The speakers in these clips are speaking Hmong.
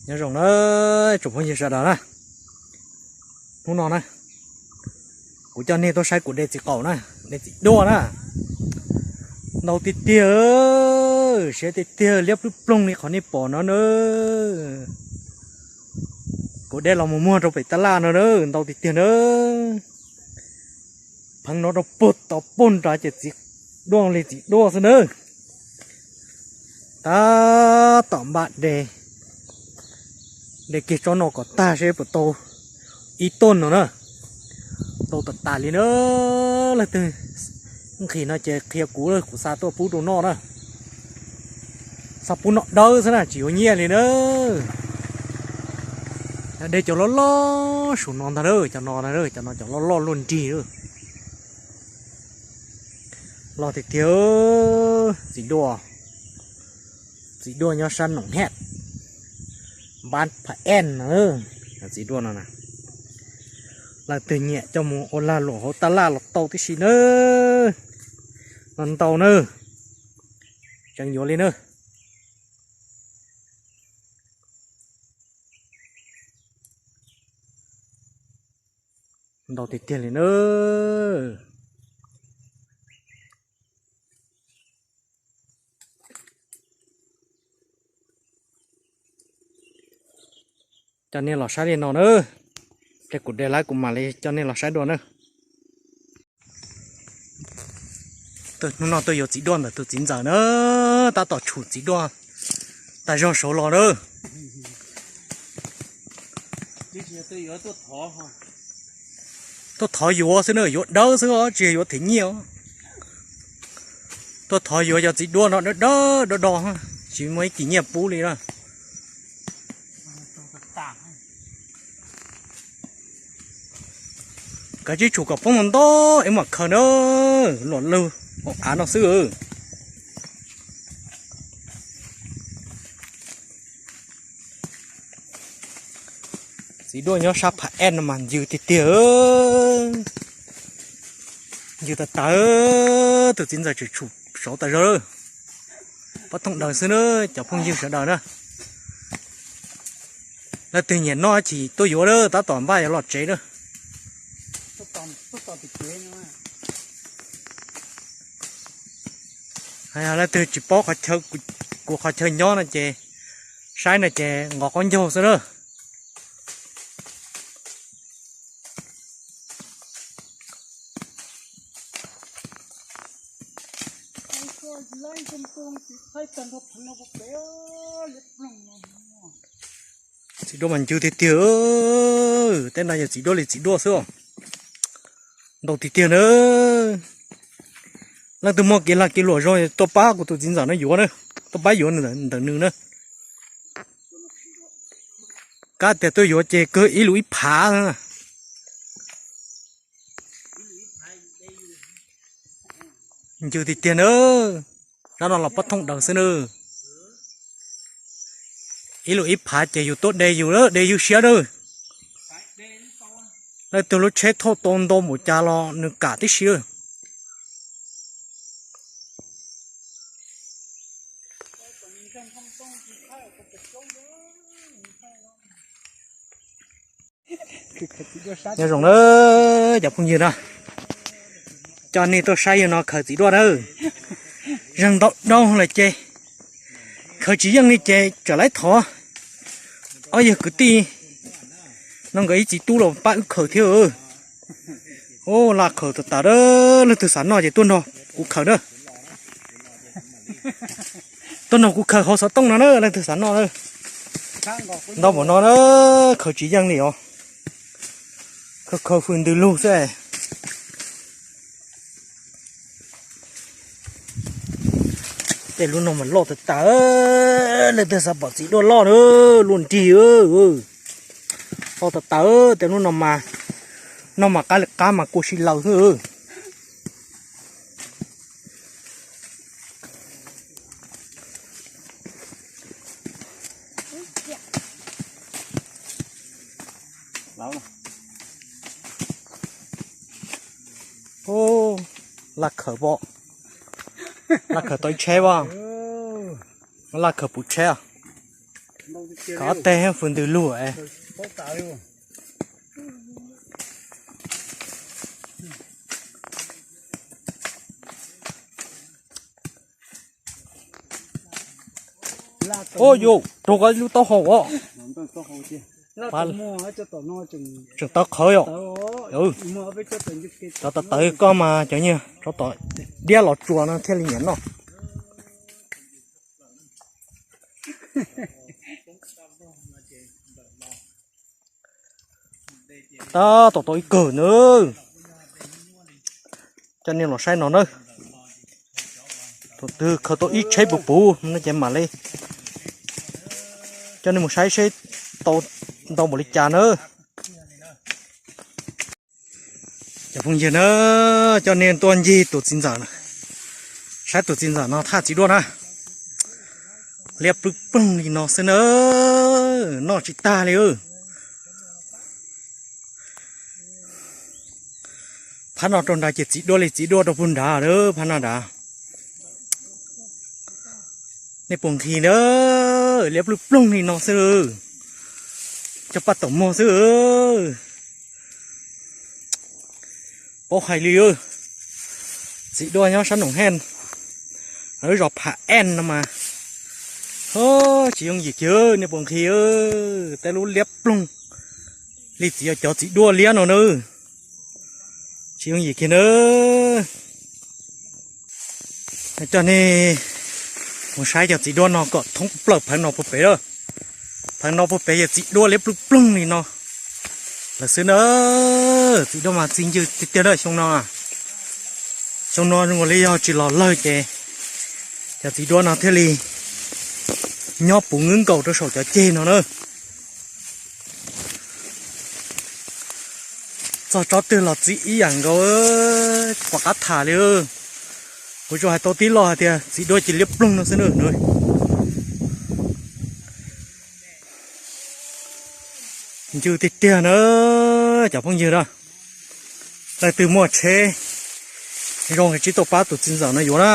Nyob zoo na, tsoom phooj ywg sawv daws na, hnub no na, kuv coj nej tuaj saib kuv de txiv qaum na, de txiv duaj na. Ntau tiag tiag, siab tiag tiag, liab ploog ploog li qhov nej pom no na. Kuv de los mus muag rau pem tab laj no na, ntau tiag tiag na. Pheev no rau puag tod puag nrad ces txiv duaj li txiv duaj xwb na. Tab tom npaj de, de kiag tsob no kom tag seb puas tau ib tuj no na. Tau tas tas li na. Leej twg nqhis no ces qhia kuv, kuv xa tuaj pub rau noj na. Xa pub noj dawb xwb na, tsis yuav nyiaj li na. De cov loj loj saum no ntag na, cov no, cov no cov loj loj luaj nrig. Loj tiag tiag, txiv duaj. Txiv duaj nyob sab Noom Hej, npab Pha Ej na. Txiv duaj no na, leej twg nyiam coj mus ua lag luam hauv tab laj los tau tib si na. Los ntau na, tseem yuav li na. Ntau tiag tiag li na. Coj nej los saib li no na. Ple kuv de lawm kuv mam li coj nej los saib dua na. Hnub no tuaj yuav txiv duaj ntawm tus txiv ntxawm na, tab tom tshum txiv duaj tag zog saud los na. Tuaj thov yuav xwb na, yuav dawb xwb os, tsis yog yuav them nyiaj os. Tuaj thov yuav cov txiv duaj no dawb dawb do do, tsis muaj ib kis nyiaj pub li na. Kav tsij tshum kom poob ntau ntau es mam khaws na, luam lug hauv av no xwb. Txiv duaj nyob sab Pham Ej no mas ncw tiag tiag, ncw tas tas, tus txiv ntxawm tseem tshum saud tas zog. Pab thooj daws xwb na, cov phooj ywg sawv daws na. Leej twg nyiam noj chim tuaj yuav na, tab tom npaj yuav los tsev na. Yog leej twg tsis paub qhov chaw, kuv qhov chaw nyob no ces saib no ces nqos qaub ncaug xwb na. Txiv duaj mas ncw tiag tiag, tej no yog txiv duaj li txiv duaj xwb os. Ntau tiag tiag na. Leej twg muaj kev lag kev luam zoo tuaj pab kuv tus txiv ntxawm no yuav na, tuaj pab yuav ntawm nws na. Kab tias tuaj yuav ces kawg ib lus ib phav. Ncw tiag tiag na. Rab no los pab thooj daws xwb na. Ib lus ib phav ces yus tuaj de yus, de yus siab na. Leej twg lub tsheb thauj tau ntau npaum cas los nws kam tib si. Nyob zoo na, cov phooj ywg na, coj nej tuaj saib yawg no khaws txiv duaj na. Zeeg ntau dhau lawm ces khaws tsis yeej li ces txawm laib thov ob yawg kwv tij no nkawd ib txiv tub los pab wb khaws thiab. Laj khaws tas tas, leej twg xav noj ces tuaj nrog kuv khaws na. Tuaj nrog kuv khaws hauv xov tooj no na, leej twg xav noj na. Ntau npaum no na, khaws tsis yeej li os. Khaws khaws hws ntws lug xwb. Tej lub no mas loj tas tas, leej twg xav pom txiv duaj loj na, luaj nrig. Loj tas tas, tej lub no mas noj mas qab li qab mas kua si laws xwb. Laj khaws pom, laj khaws tau ib tsheb as, laj khaws puv tsheb as. Kov tej hwj fwm ntws lug. Ua yus raug koj lub taub hau os. Tseem tau qhawv yom. Cov tawv tawv koj mas cov nyiaj tsov tom diab los tsuas no thiaj li nyiam noj. Tab tom tau ib kawm na. Coj nej los saib no na. Thaum twg khaws tau ib tsheb puv puv no ces mam li coj nej mus saib seb tau ntau npaum li cas na. Cov phooj ywg na, coj nej tuaj ncig tus txiv ntxawm, saib tus txiv ntxawm no thaj txiv duaj na. Liab ploog ploog li no xwb na, noj tsis tag li. Phab no rau nrad ces txiv duaj li txiv duaj rau puag nrad, phab no nrad. Nej puas nqhis na, liab ploog ploog li no xwb, cov paj taum muag xwb. Paub hais li, txiv duaj nyob sab Noom Hej, lub zos Pham Ej no mas, tsis yooj yim kiag, nej puas nqhis, tej lub liab ploog li txiv, cov txiv duaj liab no na, tsis yooj yim kiag na. Coj nej mus saib cov txiv duaj no kom thoob plaws pheev no puag pem lawm. Pheev no puag pem yog txiv duaj liab ploog ploog li no lawm xwb na. Txiv duaj mas txi ncw tiag tiag na xyoo no. Xyoo no zoo li yog tsis los lawg ces cov txiv duaj no thiaj li nyob puv nkaus nkaus rau saum cov ceg no na. Txog tsob twg los txi ib yam nkaus, pom qab tham li. Kuv tsuas hais tau tib lo hais tias txiv duaj ces liab ploog no xwb na. Ncw tiag tiag na, cov phooj ywg na. Leej twg muaj tsheb zoo es tsis tau pab tus txiv ntxawm no yuav na.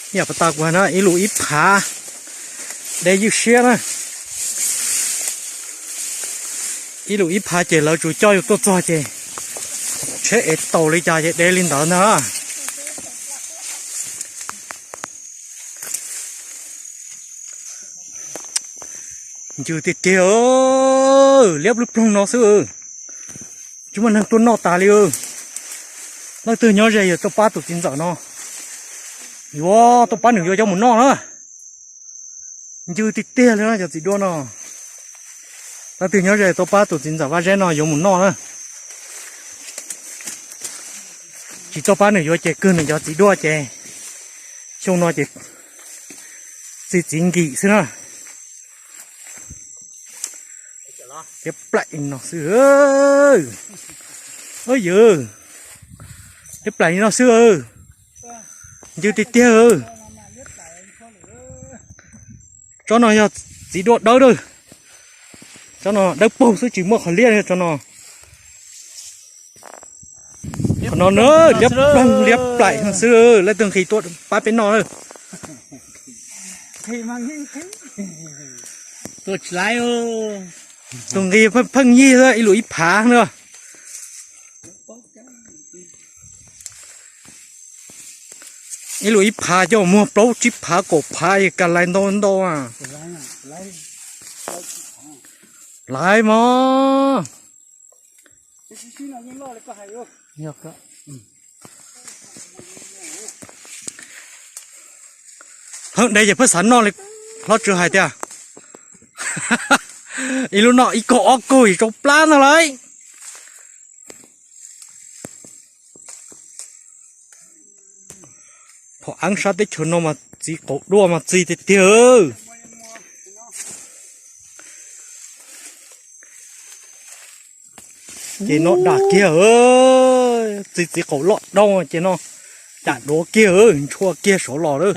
Ib yam pas tas kuv hais na, ib lus ib phav, deb ywj siab na. Ib lus ib phav ces lawv tsuas coj yus tuaj txog ces tsheb ev taus li cas ces deb li ntawd ntag. Ncw tiag tiag, liab ploog ploog no xwb. Tsis muaj neeg tuaj noj tas li. Leej twg nyob ze yog tuaj pab tus txiv ntxawm no, yuav tuaj pab nws yuav coj mus noj na. Ncw tiag tiag li na cov txiv duaj no. Leej twg nyob ze tuaj pab tus txiv ntxawm Vaj Zeb no yuav mus noj na. Tsis tuaj pab nws yuav ces kawg nws cov txiv duaj ces xyoo no ces txi txiv nkim xwb na. Liab plaim no xwb. Yws, liab plaim no xwb. Ncw tiag tiag. Tsob no yog txiv duaj dawb lawm. Tsob no dawb paug xwb tsis muaj qhov liab tsob no. Qhov no na, liab ploog liab plaim no xwb, leej twg nqhis tuaj pab peb noj na. Tus nqhis pheej yig ib lus ib phav na. Ib lus ib phav coj muag plaub tsib phav kaum phav es ka lais ntau ntau. Lais mog. Pheej de ces pheej xav noj li hlob Tswv hais tias, ib lub noj ib kaug ob kaug es tsau plab ntag lauj. Phom Ab sab teb chaws no mas txiv qaum duaj mas txi tiag tiag. Ces no dam kiag, txi txiv qaum loj dau ces no cam duav kiag, ntshua kiag saud los lawm.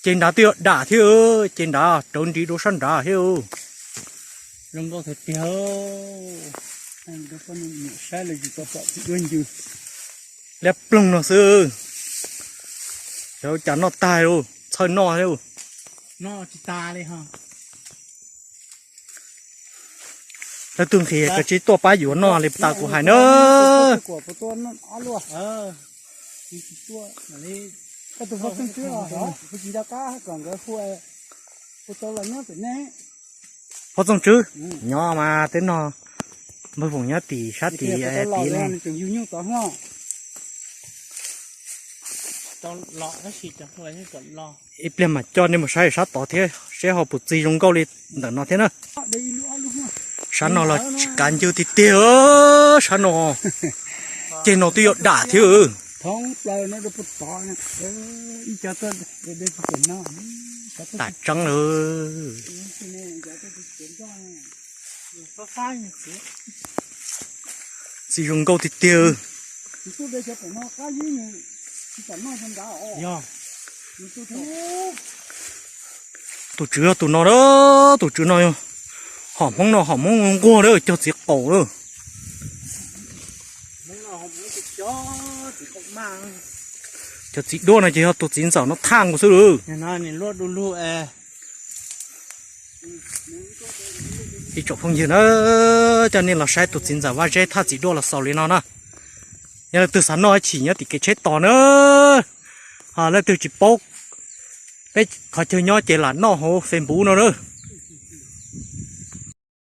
Ces nrad twb yog dam thiab, ces nrad rawv ntiv rau sab nrad thiab. Zoo nkauj tiag tiag. Saib los tsis tau pom txiv duaj ncw. Liab ploog no xwb. Xyov cas noj tag, txhawj noj thiab. Noj tsis tas li ho. Lawv tus nqhis koj tsis tuaj pab yuav noj li tas kuv hais na. Phob Txooj Tswb, nyob mas teb no npawg Foom nyob tim sab tim tid ne. Ib pliag mam coj nej mus saib sab tod thiab seb ho puas txi zoo nkauj li ntawm no thiab na. Sab no los tsis kav ncw tiag tiag, sab no ceg no twb yuav dam thiab. Tam tseeb lawm. Txiv zoo nkauj tiag tiag. Tus tswv yog tus no, tus tswv no yog hom Hmoob no, hom Hmoob nquag lawm, cog txiv qaum lawm. Cov txiv duaj no ces yog tus txiv ntxawm no thaj nkaus xwb lawm. Ib tsoom phooj ywg na, coj nej los saib tus txiv ntxawm vaj zeb thaj txiv duaj los xaus li no na. Yog leej twg xav noj ib chim nyob tim kev tsheb tos na, ho leej twg tsis paub peb qhov chaw nyob ces lam noj hauv Facebook no na.